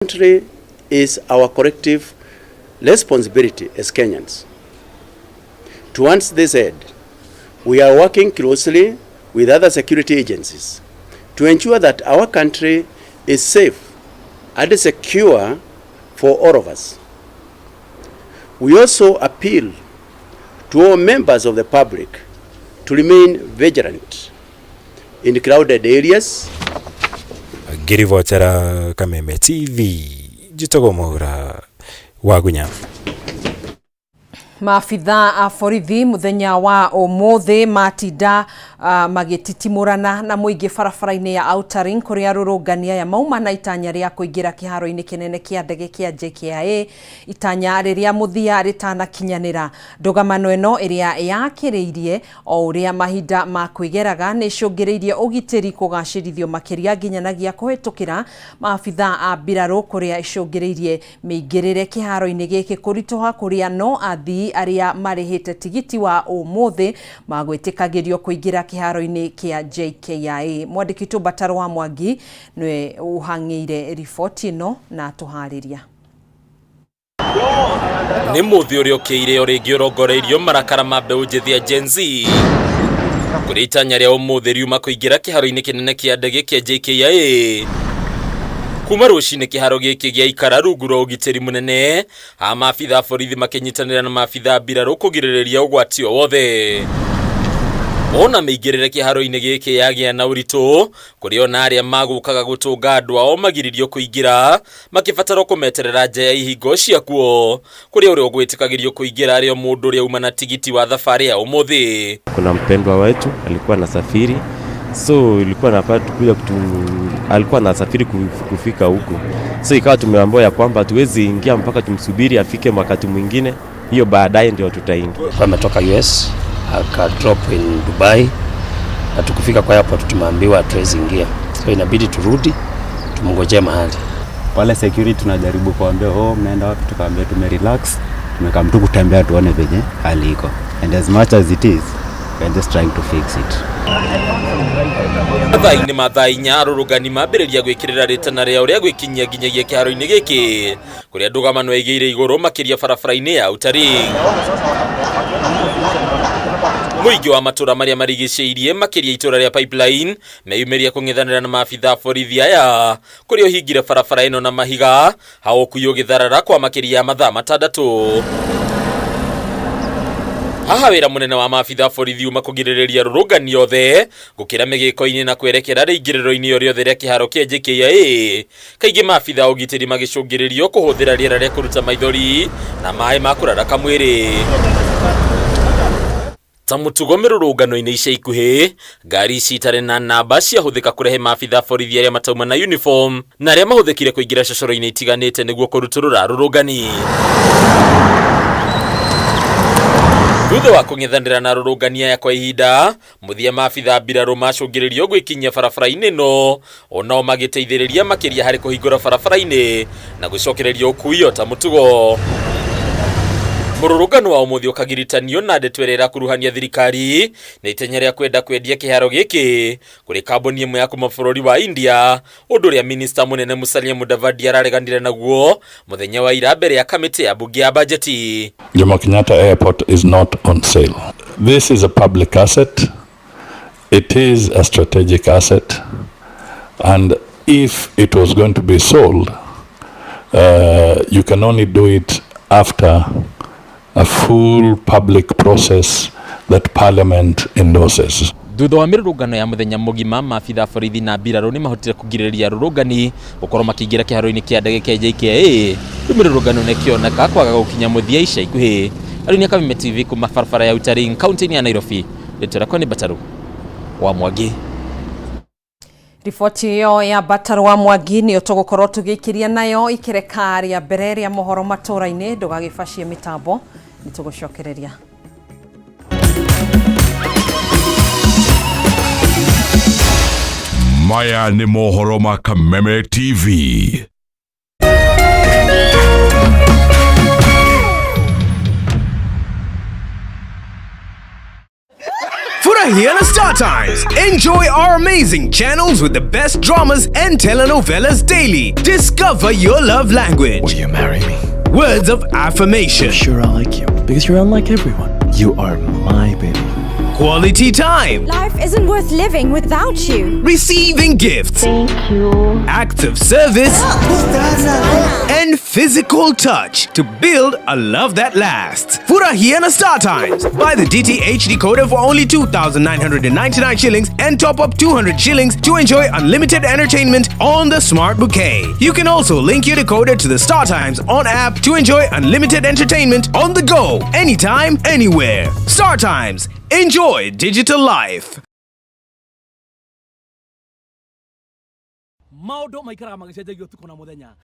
Country is our collective responsibility as Kenyans. Towards this end, we are working closely with other security agencies to ensure that our country is safe and secure for all of us. We also appeal to all members of the public to remain vigilant in crowded areas. Ngĩribotera Kameme TV, njĩtagwo Mwaura Wagunya. Maabitha a borithi muthenya wa umuthi matinda magititimurana na muingi barabara-ini ya Outer Ring kuria arũrũngani aya mauma na itanya ria kuingira kiharo-ini kinene kia ndege kia JKIA, itanya riria muthia ritanakinyanira. Ndugamano ino iria yakiriirie o uria mahinda ma kwigeraga ni icũngĩrĩirie ũgitĩri kũgacĩrithio makĩria nginyanagia kũhĩtũkĩra maabitha a mbirarũ kuria icũngĩrĩirie mĩingĩrĩre kĩharo-inĩ gĩkĩ kũritũha kuria no athii aria marĩhĩte tigiti wa ũmũthĩ magwĩtĩkagĩrio kũingĩra kĩharo-inĩ kĩa JKIA. Mwandĩki witũ Mbataro wa Mwangi nĩwe ũhang'ĩire riboti ĩno na tũharĩria. Nĩ mũthĩ ũrĩa ũkĩire o rĩngĩ ũrongoreirio marakara ma mbeũ njĩthĩ ya Gen Z kũrĩa itanya rĩa ũmũthĩ riuma kũingĩra kĩharo-inĩ kĩnene kĩa ndege kĩa JKIA. Kuma rũcinĩ kĩharo gĩkĩ gĩaikara rungu rwa ũgitĩri mũnene, ha maabitha a borithi makĩnyitanĩra na maabitha a mbirarũ kũgirĩrĩria ũgwati o wothe. Ona mĩingĩrĩre kĩharo-inĩ gĩkĩ yagĩa na ũritũ kũrĩa ona arĩa magũkaga gũtũnga andũ ao magiririo kũingĩra makĩbatarwo kũmeterera nja ya ihingo ciakuo kũrĩa ũrĩa ũgwĩtĩkagĩrio kũingĩra arĩ o mũndũ ũrĩa uma na tigiti wa thabarĩ ya ũmũthĩ. Kuna mpendwa wetu alikuwa anasafiri, so ilikuwa nafaa tukuja kutu, alikuwa anasafiri kufika huku, so ikawa tumeambiwa ya kwamba hatuwezi ingia mpaka tumsubiri afike wakati mwingine, hiyo baadaye ndio tutaingia. Ametoka US aka drop in Dubai, na tukufika kwa airport tumeambiwa hatuwezi ingia, so inabidi turudi tumngojee mahali pale. Security tunajaribu kuambia, oh, mnaenda wapi? Tukaambia tumerelax, tumekaa tu kutembea tuone venye hali iko, and as much as it is we are just trying to fix it. Mathaa-inĩ ma thaa inya arũrũngani mambĩrĩria gwĩkĩrĩra rĩtana rĩao rĩa gwĩkinyia nginyagia kĩharo-inĩ gĩkĩ kũrĩa ndũgamano ĩigĩire igũrũ makĩria barabara-inĩ ya Outer Ring. Mũingĩ wa matũra marĩa marigicĩirie makĩria itũra rĩa Pipeline meyumĩria kũng'ethanĩra na maabitha a borithi aya kũrĩa ũhingire barabara ĩno na mahiga hau ũkui ũgĩtharara kwa makĩria ya mathaa matandatũ. Haha wĩra mũnene wa maabitha a borithi uma kũgirĩrĩria arũrũngani othe gũkĩra mĩgĩko-inĩ na kwerekera rĩingĩrĩro-inĩ o rĩothe rĩa kĩharo kĩa JKIA. Kaingĩ maabitha a ũgitĩri magĩcũngĩrĩrio kũhũthĩra rĩera rĩa kũruta maithori na maĩ ma kũraraka mwĩrĩ. Ta mũtugo mĩrũrũngano-inĩ ica ikuhĩ, ngari ici itarĩ na namba ciahũthĩka kũrehe maabitha a borithi arĩa matauma na uniform na arĩa mahũthĩkire kũingĩra cocoro-inĩ itiganĩte nĩguo kũrutũrũra arũrũngani. Thutha wa kũng'ethanĩra na arũrũngani aya kwa ihinda, mũthia maabitha a mbirarũ macũngĩrĩrio gwĩkinyia barabara-inĩ ĩno, onao magĩteithĩrĩria makĩria harĩ kũhingũra barabara-inĩ na gũcokereria ũkui o ta mũtugo. Mũrũrũngano wa ũmũthĩ ũkagiritanio na ndeto ĩrĩa ĩrakuruhania thirikari na itenya rĩa kwenda kwendia kĩharo gĩkĩ kũrĩ kambuni ĩmwe ya kuma bũrũri wa India, ũndũ ũrĩa minista mũnene Musalia Mudavadi arareganire naguo mũthenya wa ira mbere ya kamĩtĩ ya mbunge ya bajeti. Jomo Kenyatta Airport is not on sale. This is a public asset. It is a strategic asset. And if it was going to be sold, you can only do it after a full public process that Parliament endorses. Thutha wa mĩrũrũngano ya mũthenya mũgima, maabitha a borithi na mbirarũ nĩ mahotire kũgirĩrĩria arũrũngani gũkorwo makĩingĩra kĩharo-inĩ kĩa ndege kĩa JKIA. Rĩu mĩrũrũngano nĩ ĩkĩoneka kwaga gũkinya mũthia ica ikuhĩ. Arĩ nĩ Kameme TV kuma barabara ya Outer Ring kaunti-inĩ ya Nairobi. Rĩtwa rĩakwa nĩ Mbataru wa Mwangi. Riboti ĩyo ya Mbataru wa Mwangi nĩyo tũgũkorwo tũgĩikĩria nayo ikereka rĩa mbere rĩa mohoro matũra-inĩ. Ndũgagĩbacie mĩtambo, nĩ tũgũcokereria. Maya nĩ mohoro ma Kameme TV. Furahia na Star Star Times. Enjoy our amazing channels with the best dramas and telenovelas daily. Discover your love language. Will you marry me? Words of affirmation. I'm sure I like you because you're unlike everyone. You are my baby. Quality time. Life isn't worth living without you. Receiving gifts. Thank you. Acts of service. And physical touch to build a love that lasts. Furahia na Star Times. Buy the DTH decoder for only 2,999 shillings and top up 200 shillings to enjoy unlimited entertainment on the Smart Bouquet. You can also link your decoder to the Star Times on app to enjoy unlimited entertainment on the go, anytime, anywhere. Star Times. Enjoy digital life. Maundu maikaraga magĩcenjagio ũtukũ na mũthenya.